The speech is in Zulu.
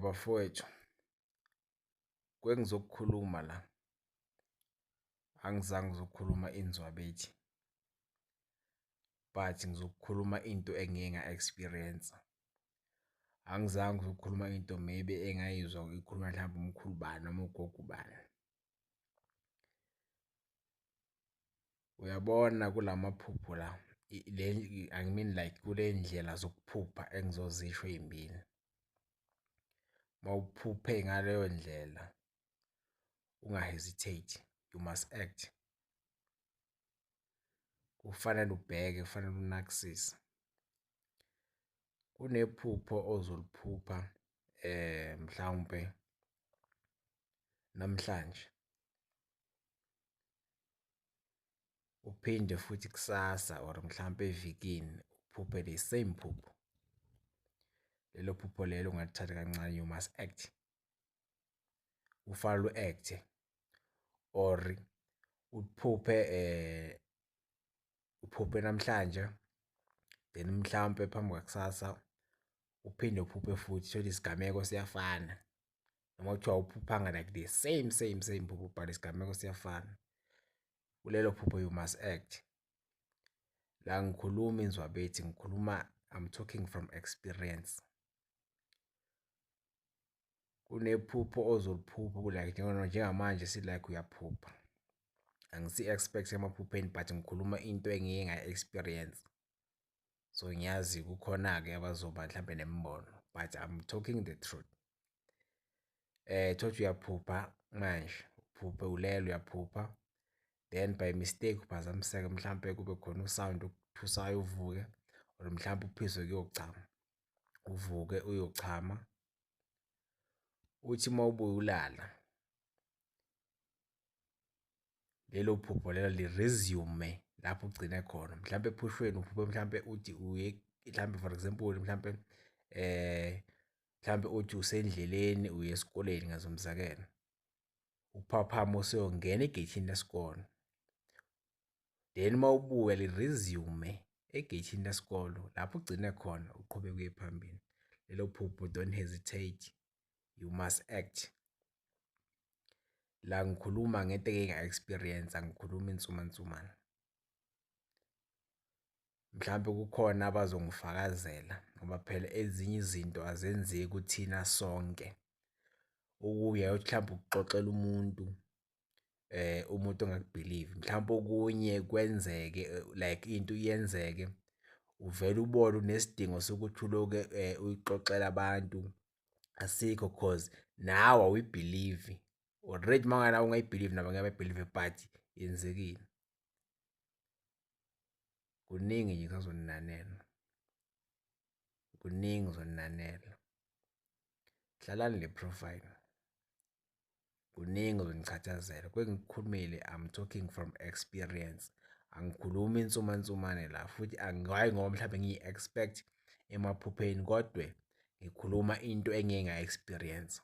Bafowethu, kwengizokukhuluma la, angizange ngizokhuluma inzwabethi, but ngizokhuluma into engike nga-experience-a. Angizange ngizokhuluma into maybe engayizwa ikhulunywa mhlampe umkhulu ubani noma ugogo ubani. Uyabona kula maphupho la, I mean like kule yindlela zokuphupha engizozisho eyimbili. Uma uphuphe ngaleyo ndlela, unga-hesitate, you must act. Kufanele ubheke, kufanele unakisise. Kunephupho ozoliphupha mhlawumpe namhlanje, uphinde futhi kusasa or mhlampe evikini uphuphe the same phupho. Lelo phupho lelo ungalithathi kancane, you must act. Kufanele u-act-e or uphuphe uphuphe namhlanje then mhlampe phambi kwakusasa uphinde uphuphe futhi uthole isigameko siyafana. Noma kuthiwa awuphuphanga like the same same same phupho but isigameko siyafana. Kulelo phupho you must act. La angikhulumi inzwabethi ngikhuluma, I'm talking from experience. Kunephupho ozoliphupha like njengamanje si-like uyaphupha. Angisi-expert emaphupheni but ngikhuluma into engike ngayi-experience. So ngiyazi kukhona-ke abazoba mhlampe nemibono but I'm talking the truth. Tholukuthi uyaphupha manje, uphuphe ulele uyaphupha then by mistake uphazamiseke mhlampe kube khona u-sound okuthusayo uvuke or mhlampe uphiswe ukuyochama, uvuke uyochama. Uthi uma ubuya ulala, lelo phupho lelo li-resume lapho ugcine khona. Mhlampe ephushweni uphuphe mhlampe uthi uye mhlampe for example mhlampe mhlampe uthi usendleleni uya esikoleni ngenza umzekelo. Uphaphame usuyongena egeyithini lesikole. Then uma ubuya li-resume egeyithini lesikolo lapho ugcine khona uqhubeke uye phambili. Lelo phupho don't hesitate, you must act. La ngikhuluma ngento engike ngayi-experience, angikhulumi insumansumane. Mhlampe kukhona abazongifakazela ngoba phela ezinye izinto azenzeki kuthina sonke. Okuye uthi mhlawumbe ukuxoxela umuntu umuntu ongakubhilivi, mhlawumpe okunye kwenzeke like into yenzeke uvele ubone unesidingo sokuthi uloke uyixoxela abantu, asikho cause nawe awuyibhilivi. Already uma ngabe nawe ungayibhilivi nabo ngeke bayibhilive but yenzekile. Kuningi nje kusazoninanela, kuningi kuzoninanela. Hlalani le profile, kuningi kuzonichathazela. Kwengikukhulumile I'm talking from experience. Angikhulumi insumansumane la futhi hhayi ngoba mhlampe ngiyi-expert emaphupheni kodwa ngikhuluma into engike ngayi-experience.